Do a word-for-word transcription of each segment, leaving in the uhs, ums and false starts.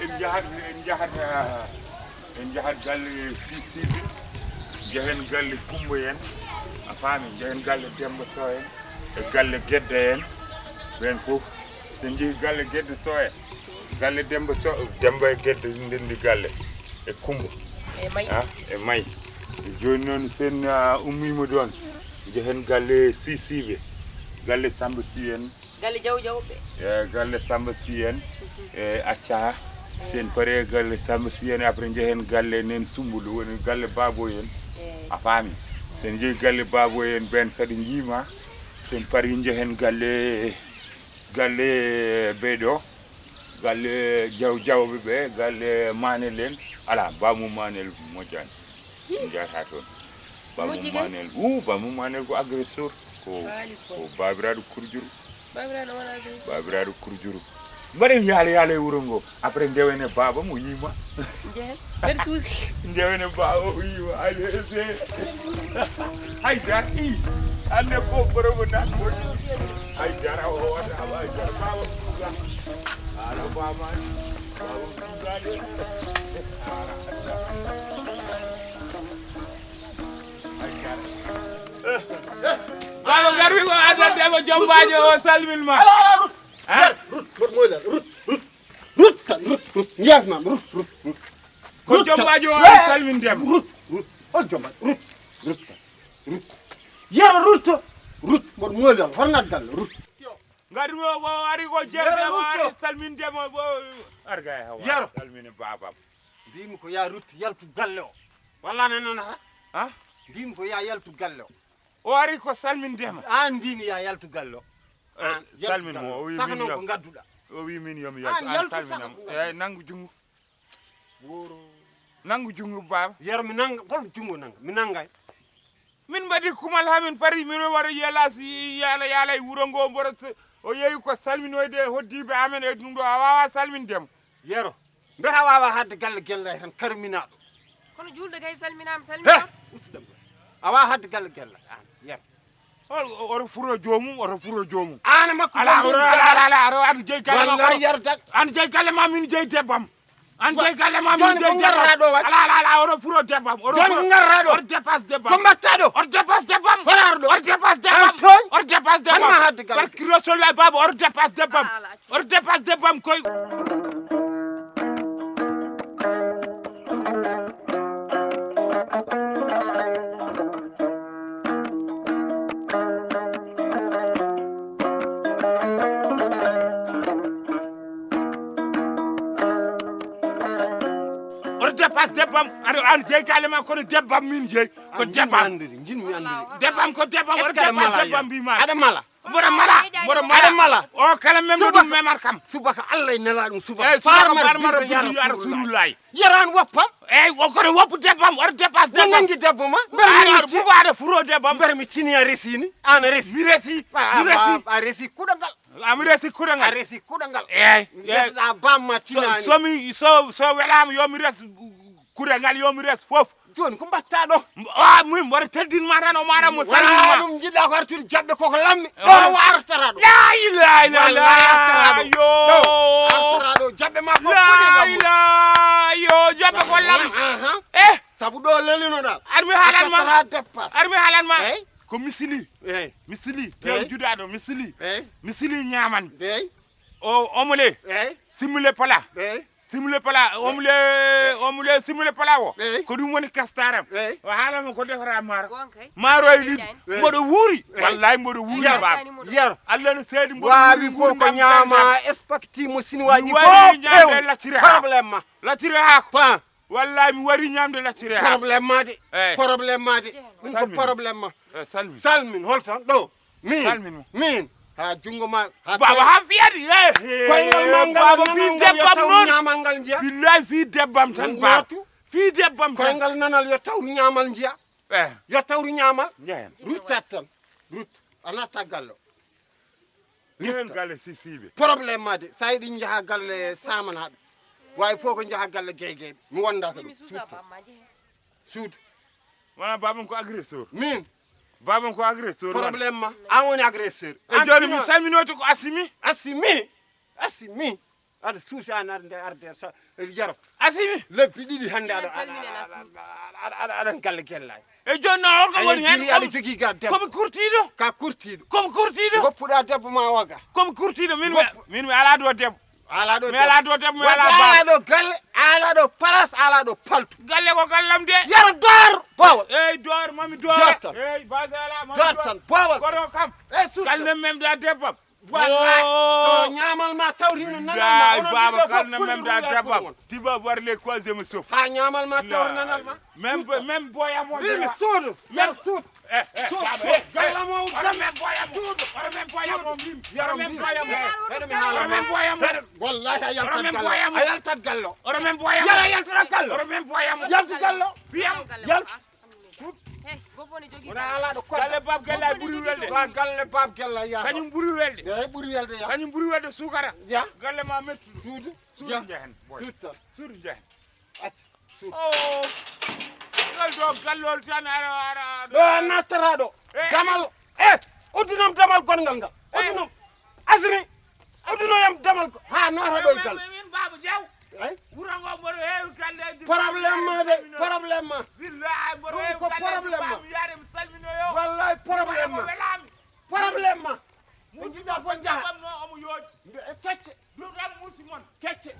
En njahat, en njahat, en njahat galle Sisiɓe, njehen galle Kumba en, a faami, njehen galle Demba Sow en, e galle Gedda en, ɓen fof. So en njehi galle Gedda Sow en, galle Demba Sow, Demba e Gedda ndenndi galle, e Kumba. E May. Ah, e May. Jooni noon, so en, ah, ummiima ɗoon, njehen galle Sisiɓe, galle Samba Sy en, Galle Jaw Jaw ɓe. E galle Samba Sy en, e acca. So en pari e galle Samba Sy en, après njehen galle nen Sumbulu, woni galle Baboy en. Eey. A faami? So en njehi galle Baboy en, ɓen kadi njiima. So en pari njehen galle, galle ɓe ɗo, galle Jaw Jawɓe ɓe, galle Manel en. Alaa, Bamum Manel moƴƴaani. En njahata toon. Bamum Manel. Wuu, Bamum Manel ko agresseur. Ko, ko baabiraaɗo kurjuru. Baabiraaɗo wona agresseur. Baabiraaɗo kurjuru. Mbaɗen yaala yaala e wuro ngo. Après ndewen e baaba mo yiima. Njehen. Mbeɗa suusi. Ndewen e baaba mo yiima. Ay, ay, ay. Hay dara. Ii. Hannde ko borobo nan ko. Hay dara o wata, hay dara. Baaba mo suuga. Ala baaba. Baaba mo suuga de. Ala. Baaba garwi ko adande mo jombaajo o salmin ma. Ala, ala, rut. Ha? Rut, rut, rut, moy lan, rut, rut. Rut kan, rut, rut. Njeex ma, rut, rut, rut. Ko jombaajo o salmin dem. Rut, rut. O jombaajo, rut, rut kan. Rut. Yero rut, rut, mboɗo moy lan, hornat gal, rut. Ngari mo o ari ko jeeɗe o ari salmin dem o arga e hawa. Yero. Salmin baabam. Mbimi ko ya ruttu yaltu galle o. Walla ne nanata? Ha? Mbimi ko ya yaltu galle o. O ari ko salmin dema. An mbimi ya yaltu galle o. Eh, an yaltu salmin galle mo, o. O wi min sakno ko ngadduɗa. O wi min yomi yaltu. An yaltu salminam. Sakno ko ngadduɗa. Eh, nangu jungo. Woro. Nangu jungo baaba. Yero mi nanga, hol jungo nanga? Mi nangay. Min mbaɗi kumal haa min pari, min wara yelas, yaala, yaala e wuro ngo, mboro se-, o yehi ko salminoyde e hoddiiɓe amen e ɗum ɗo, a waawaa salminde mo. Yero, mbiyata a waawaa haɗde galle gellay tan, karminaaɗo. Kono juulɗo kay salminaama, he, salminaama. Ustu ɗam ɗo. A waawaa haɗde galle gellay, aan, Yero. Hol, o-, oto furo joomum, oto furo joomum. Aan makko ala, wonde ala, ala, ala, ala, an jeyi galle makko. Wallahi Yero dag. An jeyi galle ma, min jeyi debbo am. An jeyi galle ma, min jeyi debbo am. Jooni ko ngarraɗo waɗi? Ala, ala, ala, oto furo debbo am. Oto furo. Jooni ko ngarraɗo? Oto dépasse debbo am. Ko mbattaɗo? Oto dépasse debbo am. Horaɗo? Oto dépasse debbo am. An tooñ? Oto dépasse debbo am. An ma hadde galle. Barki Rasulullah, baaba, oto dépasse debbo am. Ala, ala, accu. Oto dépasse debbo am koy. Dépasse debbam, aɗa an jeyi galle ma, kono debbam min jeyi. Ko debbam. Jinmi anndude, jinmi anndude. Debbam ko debbam, wala dépasse debbam mbima. Aɗa mala. Mboɗo mala, mboɗo mala. Aɗa mala. O kala memɗo ɗum memat kam. Subaka Allah e nela ɗum subaka. Eyyi, subaka farmar farmar binta yara surulay. Yaran woppam. Eyyi, o kono woppu debbam, wala dépasse debbam. Nangi debbo ma. Mber mi ci. Bufa aɗa furo debbam. Mber mi cini a resini, an a resi. Mi resi, mi resi. A resi kuɗangal. A mi resi kuɗangal. A resi kuɗangal. Eyyi, eyyi. Resɗa bamma tinani. So mi, so, so welama yo mi res kuɗangal, yo mi res fof. Joni ko mbatta ɗo? A min mboɗo teddinma tan, o maɗa mo salminma. Ɗum jiɗɗa ko artude jaɓɓe koko lammi. Ɗo o artata ɗo. La ilaha illallah. Wallahi artata ɗo. Yo. Ɗo artata ɗo jaɓɓe ma fof. La ilaha, yo jaɓɓe ko lammi. Eh. Sabu ɗo lelinoɗa. Ar mi haalan ma. Ar mi haalan ma. Eyyi. Ko misili. Eyyi. Misili. Tew judaɗo misili. Eyyi. Misili ñaman. Eyyi. O omole. Eyyi. Simule pala. Eyyi. Simule pala, omule, omule, simule pala o. Eyyi. Ko ɗum woni kastaram. Eyyi. O haalama ko defata maaro. Maaro e liɗɗi. Eyyi. Mboɗo wuuri. Eyyi. Wallahi mboɗo wuuri baba. Yar. Allah no seedi mboɗo wuuri. Waawi fof ko ñaama expecti mo sinwaaji fof pew. Problème ma. Laccire haako. Pa. Wallahi mi wari ñamde laccire haako. Problème ma de. Eyyi. Problème ma de. Ɗum ko problème ma. Salmin. Salmin holto ɗo. Min. Salmin mo. Min. Ha jungo ma. Ha baba ha fiyati. Koyngal ma ngal baba fi debbam non. Ñamal ngal njiya. Billahi fi debbam tan baba. Fi debbam tan. Koyngal nanal yo tawru ñamal njiya. Eh. Yo tawru ñamal. Ruttat tan. Rut. A natta gallo. Rutta. Galle sisiɓe. Problème ma de. Sa yiɗi njaha galle samanaɓe. Wawi fof ko njaha galle geygeyɓe. Mi wondaka ɗum. Suuta. Suudu. Wona babam ko agresseur. Min. Babam ko agresseur. Problème ma. An woni agresseur. E joni mi salminoto ko Assimi. Assimi. Assimi. Aɗa suusi an arde arde sa yaro. Assimi. Lebbi ɗiɗi hande aɗa aɗa aɗa galle gellay. E joni no holko woni hen? Aɗa jogui ga debbo. Komi kurtiɗo. Ka kurtiɗo. Komi kurtiɗo. Goppuɗa debbo ma waga. Komi kurtiɗo min mi ala do debbo. Ala ɗo mi ala ɗo debbo mi ala ba. Ala ɗo galle, ala ɗo place, ala ɗo paltu. Galle ko gallam de. Yara dor bowol. Eyyi dor mami dor. Dor tan. Eyyi base ala mami dor tan bowol. Kono kam. Eyyi sutta. Kalne mem da debbam. Wallahi. So ñamal ma tawri no nanal ma onon baba kalne mem da debbam. Tiba war le quoi je me souffre. Ha ñamal ma tawri nanal ma. Même même boyamo. Bimi suudu. Yar suudu. Suudu. Gallam o. Suudu. Yaro mbimi. Heɗo mi haala ma. Wallahi a yaltat gallo. A yaltat gallo. Yara yaltata gallo. Yaltu gallo. Yaltu. Wona alaɗo koɗo. Galle bab gella ɓuri welde. Wa galle bab gella ya. Kañum ɓuri welde. Eyi ɓuri welde ya. Kañum ɓuri welde sukara. Ya. Galle ma mettu. Suudu. Suudu jahen. Suudu tan. Suudu jahen. Acca. Oh. Ɗo ɗo gallol tan ara ara. Ɗo a nattata ɗo. Eh. Damal. Eh, uddunam damal gongal ngal. Eh. Uddunam. Asri. Uddunoyam damal ko. Ha nata ɗo e gal. Min baba jaw. Ay. Wuro ngo mboɗo heewi galleji. Problème ma de, problème ma. Billahi mboɗo heewi galleji. Ɗum ko problème ma. Yaade mi salminoyo. Wallahi problème ma. Problème ma. Mo jiɗɗa fof njaha. Ɗum ɗam no omo yooɗi. Kecce. Ɗum ɗam muusi mon. Kecce.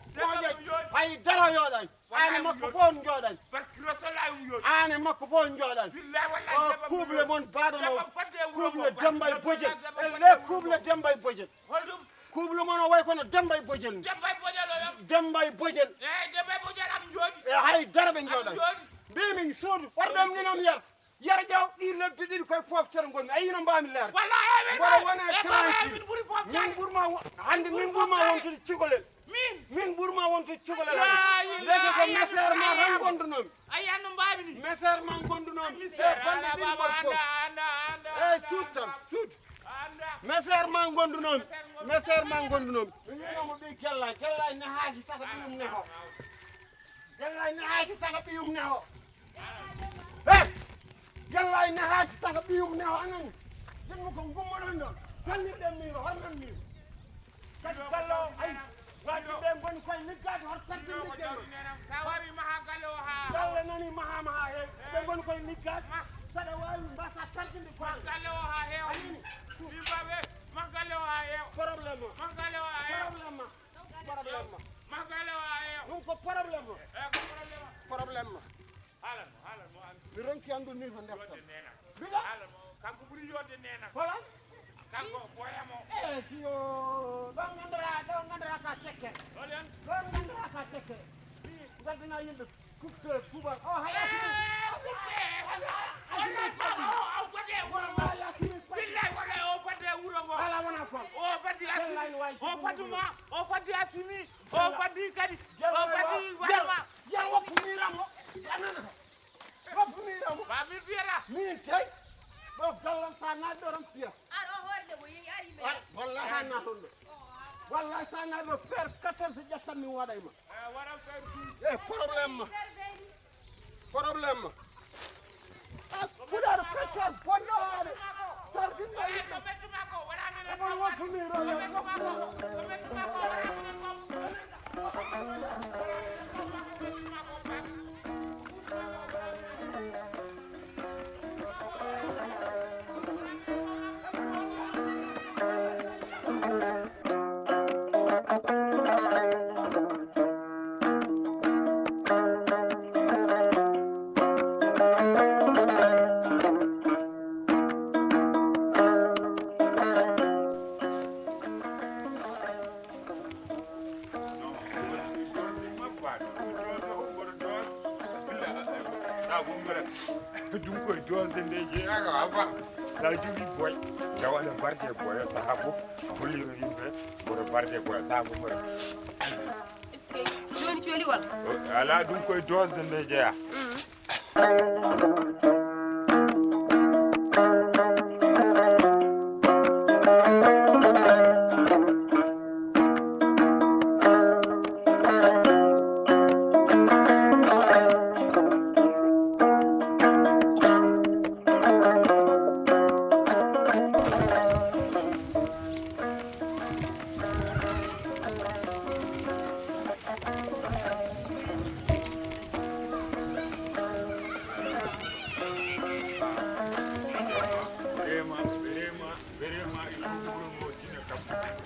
Ay dara yooɗani. Aane makko fof on jooɗani. Barki Rasulullah um yooɗi. Aane makko fof on jooɗani. Billahi wallahi. O couple mon baɗono. Couple Demba e Bojel. E le couple Demba e Bojel. Holɗum? Couple mon o way kono Demba e Bojel. Demba e Bojel o ɗon. Demba e Bojel. Eyi Demba e Bojel am jooɗi. E hay dara ɓe jooɗani. Mbimi suudu. Warɗo mi noon yar. Yar jaw ɗi lebbi ɗiɗi koye poftere ngonmi. A yino mbami leerde. Wallahi mboɗo wona tranquille. Min ɓurma hande min ɓurma wontude cukalel. Min ɓurma wontude cukalel hande. Ndeke ko meseer ma tan gondunomi. Ayi anno mbami ni. Meseer ma gondunomi. E bande ɗiɗi mboɗo fof. E suud tan suud. Meseer ma gondunomi. Meseer ma gondunomi. Mi winomo ɓi gella gella ne haaki saka ɓiyum ne ko. Gella ne haaki saka ɓiyum ne o. Hey! Gella ne haaki saka ɓiyum ne o anani. Jinmo ko gummoɗon ɗon. Kallirɗen miiro hormen miiro. Kadi galla o ay. Waji ɓe ngoni koye liggaade hor tartinde gella. Sa wawi maha galle o ha. Galle nani maha maha he. Ɓe ngoni koye liggaade. Saɗa wawi mbasa tartinde koye. Galle o ha heewa. Anani. Yimɓaɓe ma galle o ha heewa. Problème o. Ma galle o ha heewa. Problème ma. Problème ma. Ɗum ko problème ma. Problème ma. Haalan mo, haalan mo an. Mi ronki andu ni ko ndeftan. Mbiɗa haalan mo. Kanko ɓuri yodde nena. Hola? Kanko boyamo. Eh, yo. Ɗon ngandara, ɗon ngandara ka tekke. Ɗon ngandara ka tekke. Ngal Ina yimɓe kuɓɓe kuɓal. O haya. Asimi. Asimi. Wallahi, Asimi. Billahi, wallahi, o fadde wuro ngo. Ala wona kon. O faddi Asimi. Wallahi, wallahi, o faddu ma. O faddi Asimi. O faddi kadi. O faddi wayma. Yan woppu miran mo. Yan nana. Woppu miran mo. Ba mi fiyata. Min tey. Ɗo gallam sa naat ɗo ram fiya. Ar o hoorde mo yehi ari me. Wallahi ha naat ɗon ɗo. Wallahi sa naat ɗo fer quatorze ƴettan min waɗa e ma. E problème ma. Problème ma. A puɗaɗo peccal bonɗo haɗe. Sardinno yimɓe. Amon woffuniro yo woffuniro. Ɗum koye doosde nde jeeyaaka, a faam. Sa jogii boy, tawa aɗa barde e boy, sahaa fof a holliro yimɓe mboɗo barde e boy, sahaa fof mboɗo. Est-ce que jooni cooli walla? Alaa, ɗum koye doosde nde jeyaa. Vraiment, vraiment, vraiment, il faut wuro ngo tina kam.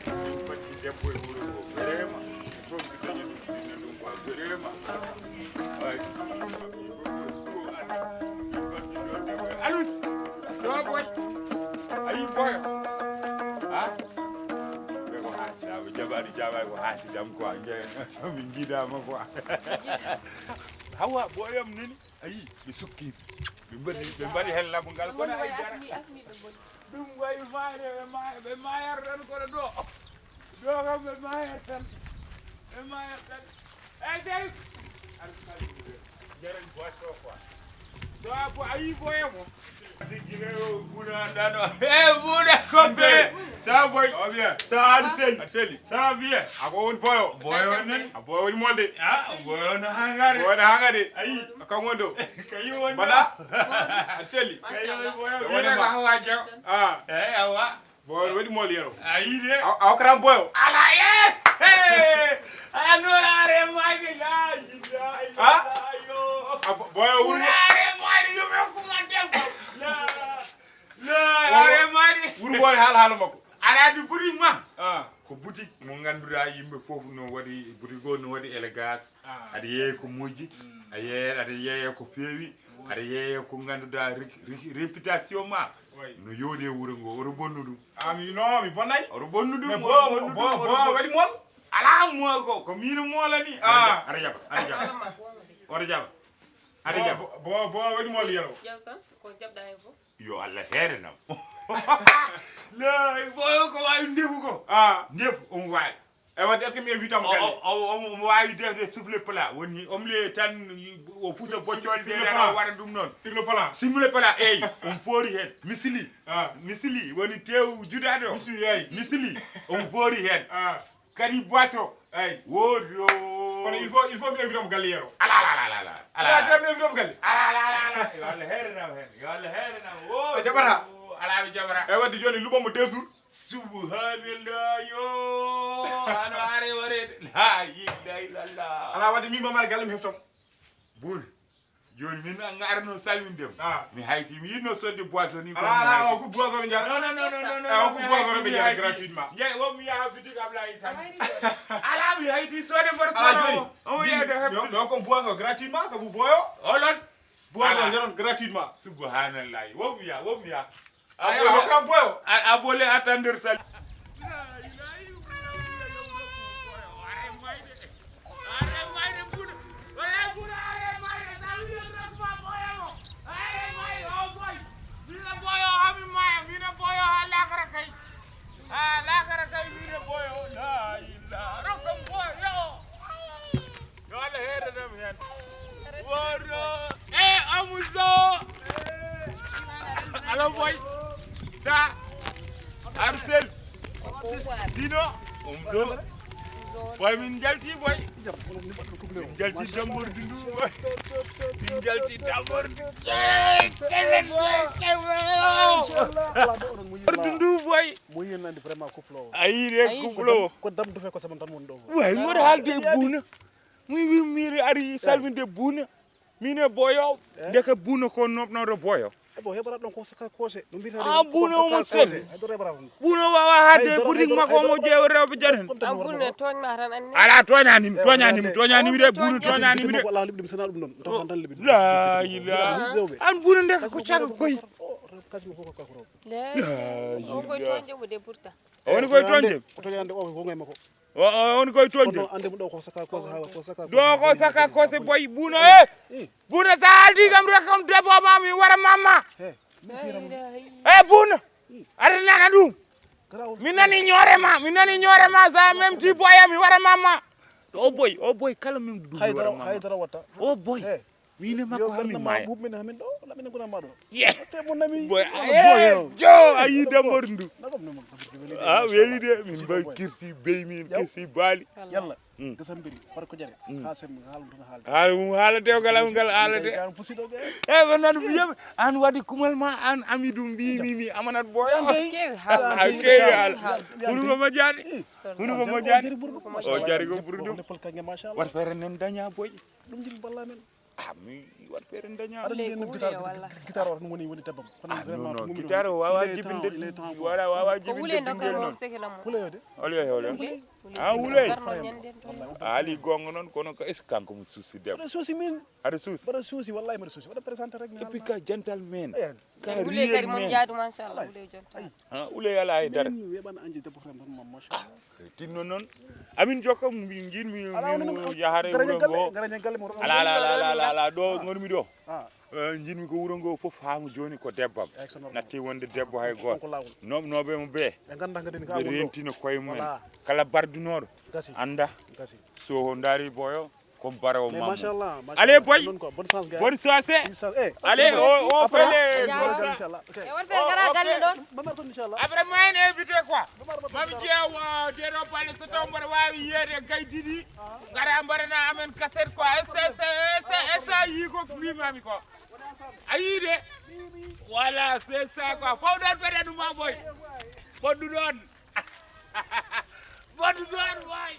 Min batti debbo e wuro ngo. Vraiment, il faut mi daña ɗum, mi daña ɗum quoi. Vraiment. Ay. Alus. Yo boy. Ayi boy. Ha? Ɓe ko haasidaama, jaɓaani jaɓaani ko haasidam quoi. Min njiidaama quoi. Hawa, boyam nani? Ayi, ɓe sukki. Ɓe mbaɗi, ɓe mbaɗi heen laɓungal, kono ay dara. Ɗum wayi maayde, ɓe maaya, ɓe maayata tan kono ɗo. Ɗo kam ɓe maayata tan. Ɓe maayata tan. Eyi, Sherif. Jaren boisson quoi. So a bo-, a yii boye mo. Si Guinée o Buuda anndaa ɗo. Eh, Buuda Koppe. Ça va boy? Ça va bien. Ça va, aɗa selli? Aɗa selli? Ça va bien. A ko woni boyo? Boyo nan. A boyo woni molde. Ah, boyo no hangare. Boyo no hangare. Ayi. Kam woni ɗo. Kañum woni ɗo. Mbaɗa? Aɗa selli? Kañum woni boyo. Wiyata ko Hawa Diaw. Ah. Eh, Hawa. Boy, waɗi mool yero. A yii de. A, a okkataa boyo. Ala ye. Hey. A no are maayde la ilaha illallah. Ah? Yo. A bo-, boyo wuro. Are maayde yo me kuma tempo. La. La, are maayde. Wuro boy haala haala makko. Aɗa andi boutique ma. Ah. Ko boutique mo ngannduɗaa yimɓe fof no waɗi boutique o no waɗi élégance. Ah. Aɗa yeeya ko moƴƴi, mm, a yeeya, aɗa yeeya ko feewi, mm, aɗa yeeya ko ngannduɗaa rek-, rek-, réputation ma. Oui. No yooɗi e wuro ngo, oto bonnu ɗum. Ah, mi, non, mi bonnani. Oto bonnu ɗum, mais oto bo-, bonnu bo-, ɗum, bo-, oto bo-, waɗi mool? Alaa mool ko, ko miin moolani. Ah. Aɗa jaɓa, aɗa jaɓa. Oto jaɓa. Aɗa jaɓa. Bo-, bo-, bo-, waɗi mool yero. Jaw sa, ko jaɓɗaa heen fof. Yo Allah heerenam. Lay, boyo ko waawi ndefu ko. Ah. Ndefu, omo waawi. E wadde, est-ce que mi invite mo galle? O, o, o, omo waawi defde soufflé plat. Woni omelette tan, o fusa boccol de, o waɗa ɗum noon. Sur le plan. Sur le plan. Sur le plan, eyi, omo foori heen. Misili. Ah. Misili, woni tew judaade o. Misili, eyi. Misili, omo foori heen. Ah. Kadi boisson. Eyi. Woodi o. Kono il faut, il faut mi invite mo galle yero. Ala, ala, ala, ala, ala. Ala, ala, mi invite mo galle. Ala, ala, ala, ala. Yo Allah heerenam heen. Yo Allah heerenam. O. A jaɓataa? Ala, mi jaɓataa. E wadde jooni luɓo mo deux jours. Subhanallah, yo. Ano are wareede. La ilaha illallah. Ala wadde mi mamar galle mi heftam. Buur. Jooni min an arno salminde mo. Ah. Mi hayti, mi yiɗno sodde boisson ni, kono mi hayti. Ala, ala, o ko boisson ɓe njara. Non, non, non, non, non, eh, o ko boisson ɓe njara gratuitement. Jeey, wo mi yaha boutique Ablaye tan. Ala, mi hayti sodde boisson. Ala, jooni. Omo yeeyde hebde. Mi hokka mo boisson gratuitement, sabu boyo. Olon. Boisson njaron gratuitement. Subhanallah. Wo mi yaha, wo mi yaha. A, a, a, a bole attendre sal. La ilaha illallah. Are mayde. Are mayde buuda. Wala Woto. Eh, Amuso. Alo, boy. Sa. Arsel. Dino. Um do. Boy, min jalti, boy. Min jalti dambordu ndu, boy. Min jalti dambordu. Dambordu ndu, boy. Mo yiyen andi vraiment couple o. Ayi de, couple o. Ko dam du fe ko saman tan won do. Way, ngoɗo haalde e Buuna. Mi wi miiri ari salminde Buuna. Min e Boyo. Ndeke Buuna ko nopnoɗo Boyo. E bo hebara ɗon ko saka kose. No mbirta Ah, Buuna o mo sel. Buuna wawa haalde e boutique makko omo jeewa rewɓe janen. Abune tooñma tan anne. Ala tooñanimi, tooñanimi, tooñanimi de, Buuna tooñanimi de. Wala liɓɗum sana ɗum ɗon. Tawon tan liɓɗum. La ilaha. An Buuna ndeke ko caka koy. Kasmi ko ko ko. La ilaha. O koy toñde mo de pourtant. O woni koy toñde. O toñande o ko ngay mako. O, o woni koy toñde. Kono ande mo ɗo ko saka kose hawa, ko saka kose. Ɗo ko saka kose boy, Buuna, eh. Buuna, sa aldi kam, rek kam debbo ma, mi wara mamma. He. Eh, Buuna. Aɗa nana ɗum. Min nani ñoore ma, min nani ñoore ma, sa même ti boya, mi wara mamma. O boy, o boy, kala min ɗum mi wara mamma. Haydara wata. O boy. He. Min e makko hamin maya. Mummin hamin ɗo, lamin gona maɗo. Ye. Te mon ami. Boy, eh, jo, ayi dambordu ndu. Ah, weli de, min bay kirti bey min, kirti bali. Yalla. Gasambiri, par ko jare. Ha sem hal dun hal. Hal mum hala de galam gal hala de. Kan pusido ge. Eh, ɓe nan biyam, an waɗi kumal ma, an ami ɗum mbi mi mi amanat boy. Kewi hal. Ah, kewi hal. Hunu ko majani. Hunu ko majani. O jari ko burdu. Lepol kange machallah. Wat fere nen daña boy. Ɗum jil balla men. Ah, mi wat fere daña. Aɗa andi guitare, guitare o tan woni woni tebbam. Ah, non, non, guitare o wawa jibinde, wala wawa jibinde bingel non. Huleyode. Ole, ole. Ah, huley. Ali gonga non kono ko est-ce que kanko mo susi debbo. Aɗa susi min. Aɗa susi. Aɗa susi, wallahi mbiɗa susi. Waɗa présenté rek mi. Et puis ka gentleman. Ka real man. Huley kadi mon jaadu machallah, huley jonta. Ah, huley ala e dara. Min weɓan anje debbo tan tan machallah. Tinno noon amin jokka jiɗmi yahare wuro ngo. Ala ala ala ala ala ɗo gonmi ɗo. Jiɗmi ko wuro ngo fof haamu joni ko debbam. Natti wonde debbo hay goto nobnoɓe mo ɓe ɓe rentina koye mumen. Kala bardunoɗo anda. So o daari boyo. Comme barawo mamu. Allez boy. Bonne chance. Bonne chance. Allez, o o fele. E won fen gara galle ɗon. Après moi invité quoi. Mami jeewa deɗo balle so taw mboɗo wawi yiyede gaydiɗi. Gara mbaɗana amen cassette quoi. Essa yi ko mbimami ko. A yii de. Voilà, c'est ça quoi. Fawɗon ɓeɗen ma boy. Bondu ɗon. Bondu ɗon boy.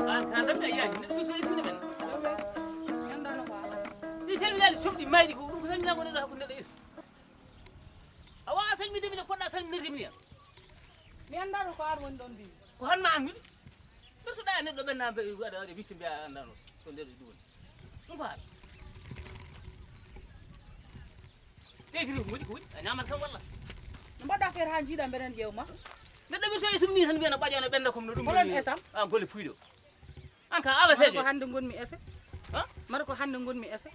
An ka dammi a yiyaani neɗɗo ɗum so ismini men. Ɗi salminaali somɗi mayɗi ko ɗum ko salminaango neɗɗo hakkunde neɗɗo ismu. A wawa salminde min e poɗɗa salminirde min ya. Mi anndaa ɗo ko an woni ɗon mbi. Ko hon ma anndude? Bertuɗa e neɗɗo ɓenna mbe waɗa waɗa witti mbiya a anndaa ɗo ko nder ɗum woni. Ɗum ko haala. Ɓeydiri ko moƴƴi ko woni a ñamat kam walla. No mbaɗɗa feere haa njiiɗa mbeɗen ƴeew ma. Neɗɗo wirto e sumni tan mbiya no ɓaƴa no ɓenda comme no ɗum. Holon esam? A golle puyɗo. An ka awa seeje. Mara ko hannde ngonmi ese. Ha? Mara ko hannde ngonmi ese.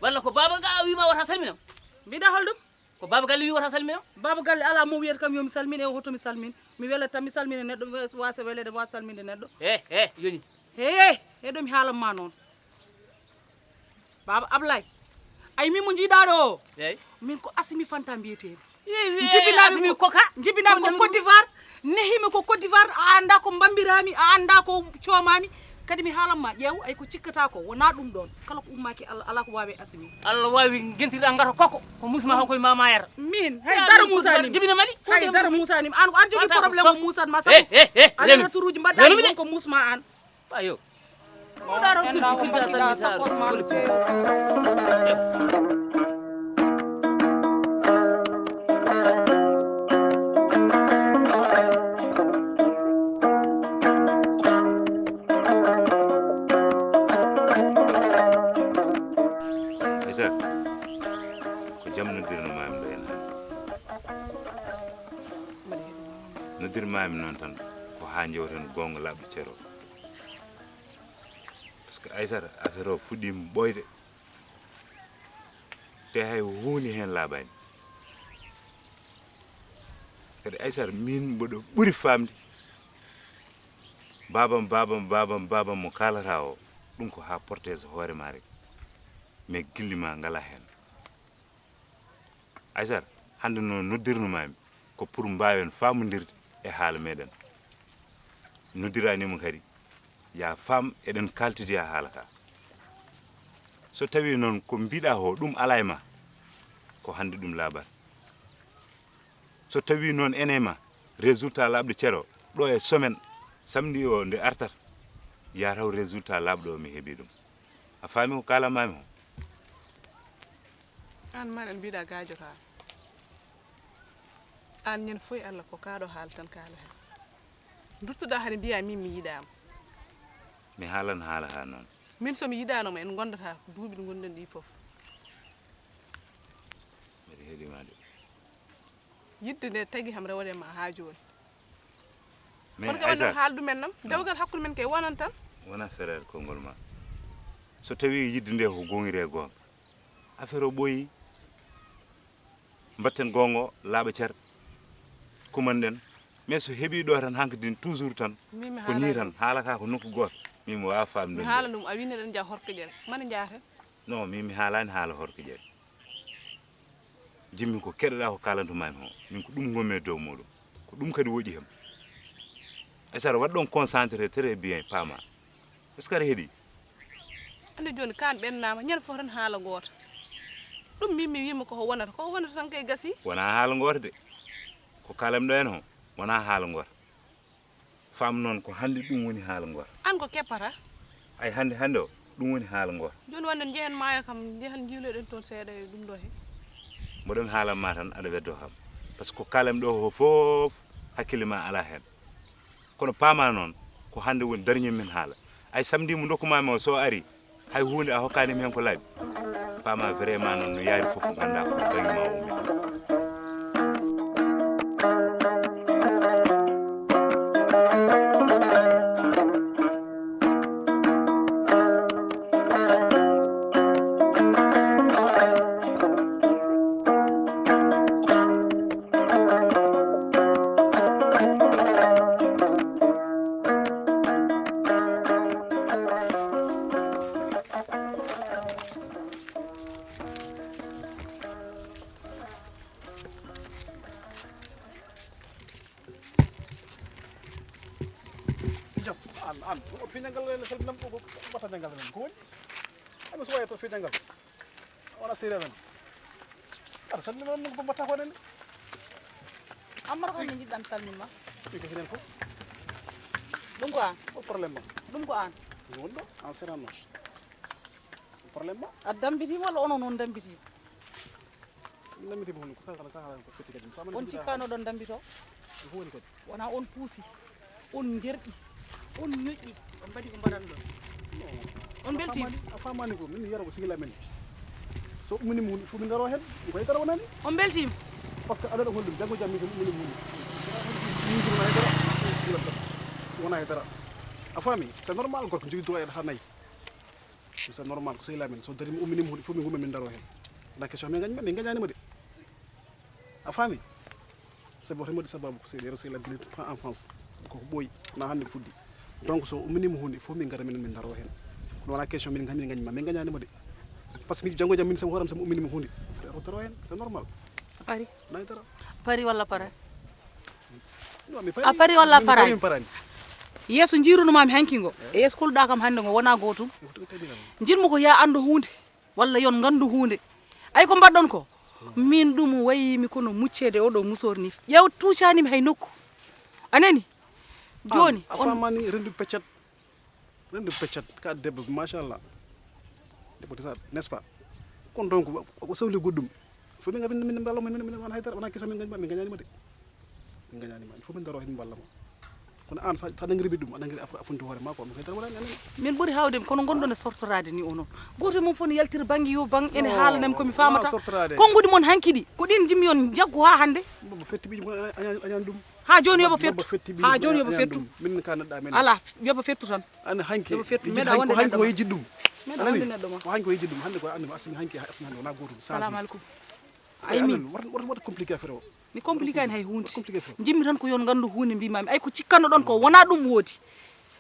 Walla ko baaba ga wima wata salmina. Mbiɗa holɗum? Ko baaba galle wi wata salmina. Baaba galle ala mo wiyata kam yomi salmin e hoto mi salmin. Mi wela tan mi salmina neɗɗo mi wasa welede mi wasa salminde neɗɗo. He he yoni. He he ɗo mi haalan ma noon. Baaba Ablay. Ay, min mo njiiɗaa ɗo o, eyi, min ko Asimi Fanta mbiyeteemi. Jibinami ko koka. Jibinami ko Côte d'Ivoire. Nehimi ko Côte d'Ivoire. A annda ko mbambirami, a annda ko coomami. Kadi mi haalan ma, ƴeew, ay ko cikkata ko wona ɗum ɗon. Kala ko ummaaki Allah, ala ko waawe Asimi. Allah waawi gentirɗa ngata koko. Ko musma ko koye ma mayata. Min hay dara musanimi. Jibina mali. Hay dara musanimi. An ko an jogi problème o musan ma sabu. Ala retour uji mbaɗɗa on ko musma an. Ayo. Aysat, ko jam noddirno maami ɗo en hannde. Noddir maami noon tan ko haa njewten goonga laaɓɗo ceero. Parce que Aysata, affaire o fuɗɗiima ɓooyde, te hay huunde heen laaɓaani. Kadi Aysata, min mboɗo ɓuri faamde. Baabam, baabam, baabam, baabam mo kaalata o, ɗum ko haa portees hoore ma rek. Mais gilli ma ngala heen. Aysata, hannde no noddirno maami ko pour mbaawen faamondirde e haala meɗen. Noddiranima kadi, ya faam eɗen kaltidi e haala ka. So tawi noon ko mbiɗa ko ɗum ala e ma, ko hannde ɗum laaɓata. So tawi noon ene ma résultat laaɓɗo ceero ɗo e semaine samedi o nde artata, ya taw résultat laaɓɗo o mi heɓi ɗum. A faami ko kalamami o? Aan maan en mbiɗa gaajo ka. Aan ñande fof e Allah ko kaaɗo haala tan kaala heen. Nduttoɗa hade mbiya min mi yiɗaama. Mi haalan haala ha noon. Min so mi yiɗaano ma en ngondata duuɓi ɗi ngonɗen ɗi fof. Mbeɗa heɗima de. Yidde nde tagi ham rewade ma ha jooni. Mais kono kay wonno Aysata, haal ɗumen nam dewgal hakkude men kay wonan tan. Wona frère konngol ma. So tawi yidde nde ko goongiri e goonga, affaire o ɓooyi. Mbatten goonga o laaɓa cer, kumanɗen. Mais so heɓi ɗo tan hankadin toujours tan ko ni tan, haalaka ko nokku gooto. Min mi wawa famde. Mi haala ɗum a wini eɗen jaa horko ƴere mane jaaten. Non, min mi haalani haala horko ƴere. Jimmi ko keɗoɗa ko kalantumami o, min ko ɗum ngonmi e dow muɗum. Ko ɗum kadi woƴi hem. Aysata, waɗ ɗon concentré très bien, paama. Est-ce que aɗa heɗi? Ande jooni kaan ɓennama ñande fof tan haala goota. Ɗum min mi wima koko wonata koko wonata tan kay gasi. Wona haala goota de. Ko kalam ɗo en o wona haala goota. Faam noon ko hannde ɗum woni haala goota. An ko keppata? Ay hannde hannde o ɗum woni haala goota. Jooni wonde njehen maayo kam njehen njiiloɗen toon seeɗa e ɗum ɗo he. Mboɗo mi haalan ma tan aɗa weddo kam. Parce que ko kalam ɗo o fof hakkille ma ala heen. Kono paama noon ko hannde woni darñe min haala. Ay samedi mo ndokkumami o so ari hay huunde a hokkanimi heen ko laaɓi. Paama vraiment noon no yaari fof ganda ko bañuma o ummi. Jam an an o fiñangal ene salminam ko bata ñangal men ko woni. Ami so waye to fiñangal. Wona sérieux men. Aɗa salmina on ko mbatta ko ɗen. Ammata ko min jiɗɗan salmima. Ɗum ko hinen fof. Ɗum ko an. Ko problème ma. Ɗum ko an. Ɗum woni ɗo en séance note. Problème ma. A dambitima walla onon on dambitima? Min dambitima ko kala kala ko feti kadi. On cikkano ɗon dambito? Ko woni kadi? Wona on puusi. On njerƴi, on ñoƴƴi, on mbaɗi ko mbaɗanɗon. On mbeltiima? A faamaani ko min yiyata ko sehil amen. So umminiima huunde fof min ndaroo heen, ɗum ko hay dara wonaani. On mbeltiima? Parce que aɗa waɗa holɗum janngo jam min so umminiima huunde. Min wona hay dara, sehil am tan. Wona hay dara. A faami? C'est normal, gorko jogii droit yeɗa haa nayi. C'est normal, ko sehil amen. So darima umminiima huunde fof min ngumma min ndaroo heen. Wona question min ngañ-, min ngañaani mo de. A faami? Sabu hoto moƴƴi sababu ko sehil, yeru sehil am, pas en France. Ko ko ɓooyi, na hannde fuɗɗi. Donc so umminiima huunde fof min ngara minen min ndaroo heen. Kono wona question min ngañ-, min ngañma, min ngañaani mo de. Parce que mi janngo jam min sama horam sama ummini mo hunde. Foti a rottoro hen, c'est normal. A pari? Nay dara. A pari walla para? Non, mi A pari walla mi paraani? Mi parani. Yeeso njiiruno maami hanki ngo e yeeso koluɗa kam hannde ngo wona gootum. Ko ɗum tabinam. Njinmo ko ya anndu huunde walla yon nganndu huunde. Ay ko mbaɗɗon ko min ɗum wayimi kono muccede oɗo musor ni ƴeew tuucanimi hay nokku. A nani? Jooni A on famani rendu peccat. Rendu peccat ka debbo machallah. Debbo desaɗo, n'est-ce pas? Kono donc ko sawli goɗɗum. Fo min min min mballa min min wona haydara wona kisa min gañma min gañanima de. Min gañanima il faut min daro hin mballama. Kono an sa sa nangiri biɗɗum a nangiri a funti hoore ma ko ɗum haydara wona nani. Min ɓuri hawde kono gonɗon e sortoraade ni onon. Gooto e mon fof ne yaltira bannge yo bang ene Non, haalanami ko mi wona famata. Sortoraade. Konnguɗi mon hankidi ko ɗin jimmi on jaggu ha hannde. Bobo fetti ɓiƴum kono añan ɗum. Ha jooni yoɓo Bobo fettu. Fetti ɓiƴum Ha jooni kono yoɓo añan fettu. Ɗum. Min ka neɗɗa men. Ala yoɓo fettu tan. An hanki. Yoɓo fettu. Iji Meɗa hanki wonde ko hanki neɗɗo ko ma. yejji ɗum. Meɗa Anani? wonde neɗɗo ma. Ko hanki ko yejji ɗum hannde ko anni asmi hanki asmi hannde wona gotum. Salamu alaikum. Ay Ay min min wata wata compliqué affaire o. Mi compliqué ani hay hunde. Compliqué affaire. Jimmi tan ko yon nganndu hunde mbimami ay ko cikkannoɗon ko wona ɗum woodi.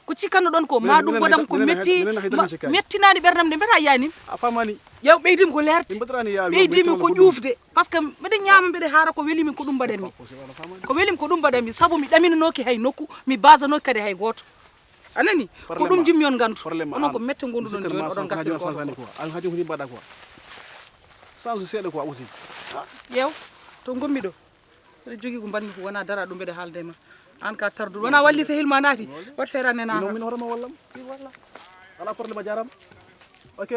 Ko cikkannoɗon ko ma Minen- ɗum minen wodan hay- ko minen hay- metti minen hay ma- dara mi cikkani. Mettinani ɓerdam nde mbiyata yani. A famani. Ƴeew ɓeydimi ko lerti. Min mbaɗirani yaawi Ɓeydimi ko ƴuufde. Parce que mbeɗa ñaama mbeɗa haara ko welimi ko ɗum mbaɗanmi. Ko welimi ko ɗum mbaɗanmi sabu mi ɗaminanoki hay nokku mi basanooki kadi hay gooto. A nani? Ko ɗum jimmi on nganndu. Onon ko mette ngonduɗon jooni oɗon gartira gooto. An haji huni mbaɗa quoi. Sans seeɗa quoi aussi. Ƴeew to ngommi ɗo. Mbeɗa jogii ko mbaɗmi ko wona dara ɗum mbeɗa haalde ma. An ka tarduɗo wona walli sehil ma naati. Wat feere an nena. Min hoorema wallam. Ala problème a jarama. Ok.